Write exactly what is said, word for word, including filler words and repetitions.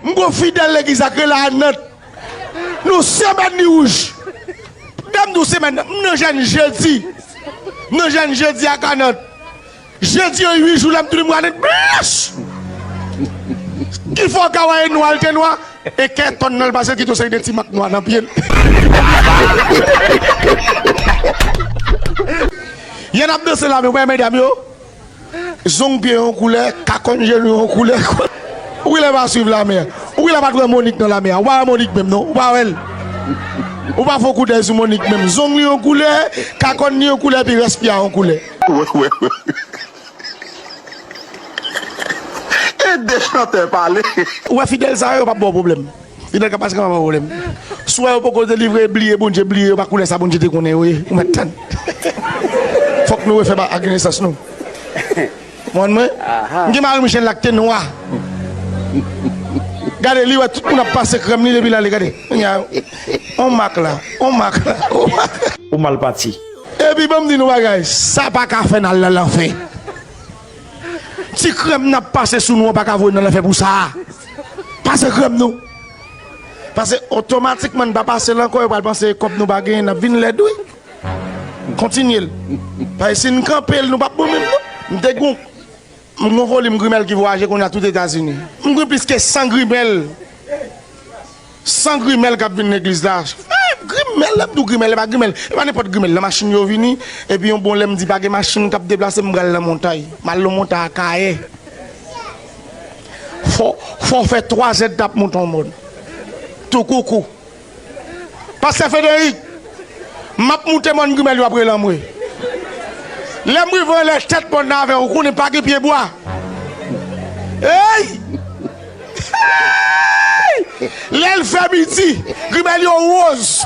M gon fidèl legliz la k rele Anant. Nou semèn li wouj. Dam di w semèn nan, m nan jèn jedi. M nan jèn jedi ak Anant. Jedi an uit jou la, m tounen m wè Anant blanch. Ki fè w ka wè nwa l te nwa? E kè tòn nan l pase l kite yon seri de ti mak nwa nan pye l. Y a n ap danse la, men w wè medam yo. Zong pye yon koulè, kakòn jenou yon koulè. Ou genlè pa swiv lame a. Ou genlè pa t wè Monik nan lame a. Ou pa wè Monik menm non. Ou pa wè l. Ou pa fè koudèy sou Monik menm. Zong li yon koulè, kakòn li yon koulè, epi rès pye a yon koulè. Ede chantè pale. Ou wè fidèl sa yo, yo p ap ba w pwoblèm. Fidèl k ap pase kanmenm pa pwoblèm. Si w wè yo poko delivre, bliye Bondye, bliye yo pa koulè sa Bondye te konnen yo ye. Ou mèt tann. Fòk nou refè ba ak nesans nou. Konprann mwen? M gen mari Michel la k te nwa. Gade, li wè tout moun ap pase krèm li depi l ale, gade. Kounye a, on mak la, on mak la, on mak. Ou mal pati. Epi ban m di nou bagay, sa pa ka fè n al nan lanfè. Ti krèm n ap pase sou nou an pa ka voye n nan lanfè pou sa. Pase krèm nou. Paske otomatikman n pa pase l ankò, yo pral panse kòb nou pa genyen, n ap vin lèd wi. Kontinye l. Paske si n kanpe l, nou p ap bon menm non. M te gon, m gon volim grimèl ki vwayaje kounye a tout Etazini. M gen plis ke san grimèl. San grimèl k ap vin legliz la. Eh, grimèl, lè m di w grimèl, e pa grimèl. E pa nenpòt grimèl. Nan machin yo vini, epi yon bon lè m di pa gen machin k ap deplase, m pral nan montay. M al nan montay Akayè. Fò, fò w fè twa zèdtan ap monte yon mòn. Tou koukou. Pastè Federik, m ap moute mòn grimèl yo ap rele anmwe. Lè m rive anlè tèt mòn nan avè w, ou konnen pa gen pyebwa. Ey! Ey! Lè l fè midi, grimèl yo woz.